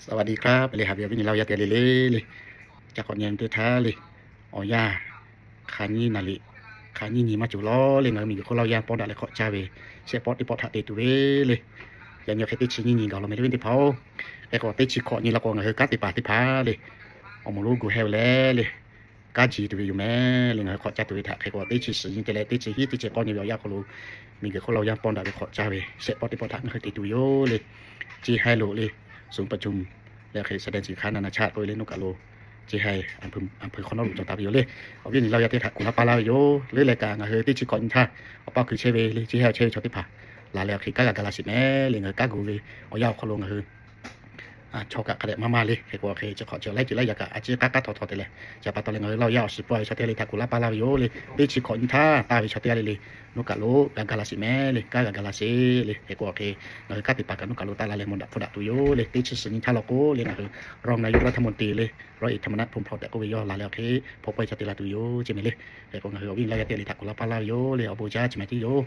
สวัสดีครับ le haꞈ ve awˬ viˉ nyi Laˇ huˍ yaˇ teˇ g'aˇ le le le, ca k'awꞈ nyi teˇ htaˇ le, awˬ yanˇ hk'a nyiˇ naˍ liꞈ, hk'a nyiˇ nyi maˇ cawˬ lawˬ le, ngaˬ hui miˬguiˬ hk'oˆ Laˇ huˍ yaˇ pawˆ daꞈ leh hk'awꞈ caˇ ve shehˆ pawˆ teˇ pawˆ htaꞈ te tuˬ ve le. Yaꞈ nyi hk'e teˇ chi nyiˇ nyi gaˬ law meh le ve teˇ hpaˍ-oˬ, hk'e k'o teˇ chi hkawꞈ nyi la k'o ngaˬ hui kanˉ te paˍ teˇ hpaˍ le, awˬ moˍ lonˉ gu heh ve le le, kanˉ ji tuˬ ve yoˬ meh le. Ngaˬ hui hk'awꞈ caˇ tuˬ ve htaꞈ hk'e k'o teˇ chi suhˍ nyi te leh teˇ chi hiˉ teˇ chi k'awˇ nyi ve awˬ yanˇ hk'aw lo, miˬguiˬ hk'oˆ Laˇ huˍ yaˇ pawˆ daꞈ ve hk'awꞈ caˇ ve shehˆ pawˆ teˇ pawˆ htaꞈ ngaˬ hui te tuˬ ve yoˬ le. Chi heh loꞈ le, ศูนย์ประชุม le hk'e แสดงสินค้านานาชาติ k'oˆ ve le, nuˇ kaꞈ lo chi heh aˬ hpui hk'awꞈ nawˉ loꞈ cawˬ taˍ ve yoˬ le. Awˬ viˉ nyi Laˇ huˍ yaˇ teˇ htaꞈ kuˬ laˇ paˇ laˇ ve yoˬ le. Leh kaꞈ ngaˬ hui teˇ chi hkawꞈ nyi htaˇ awˬ paˇ hkui chehˇ ve le, chi heh awˬ chehˇ ve chaw teˇ hpaˍ laˬ leh awˬ hk'e kanˉ g'a ga laˇ sheˍ meh le. Ngaˬ hui kanˉ gu ve awˬ yanˇ awˬ hk'aw lo ngaˬ hui chaw kaꞈ hk'a dehꞈ maˇ maˇ le. Hk'e k'o hk'e chi hk'awꞈ chi awˬ laiˉ ceuˬ laiˉ yaꞈ kaꞈ a ciˉ k'aˉ k'aˉ htaw htaw te leh, chi pa taw leh ngaˬ hui Laˇ huˍ yaˇ awˬ shiˍ pawˆ ve chaw teˇ g'aˇ le htaꞈ kuˬ laˇ paˇ laˇ ve yoˬ le. Teˇ chi hkawꞈ nyi htaˇ taˇ ve chaw teˇ g'aˇ le le, nuˇ kaꞈ lo g'a ga laˇ sheˍ meh le, kanˉ g'a ga laˇ sheˍ le. Hk'e k'o hk'e ngaˬ hui kanˉ te paˍ kaꞈ nuˇ kaꞈ lo taˇ laˇ leh mawˬ daꞈ hpfuhˇ daꞈ tuˬ yoˬ le. Teˇ chi suhˍ nyi htaˇ law k'o le ngaˬ hui รองนายกรัฐมนตรี le, ร้อยเอกธรรมนัส พรหมเผ่า tehꞈ k'oˆ ve yawˇ laˬ leh awˬ hk'e hpaw pawehˇ chaw te la tuˬ yoˬ ce meh le. Hk'e k'o ngaˬ hui awˬ viˉ nyi Laˇ huˍ yaˇ teˇ g'aˇ le htaꞈ kuˬ laˇ paˇ laˇ ve yoˬ le. Awˬ bon caˇ chi meh tiˉ yoˬ.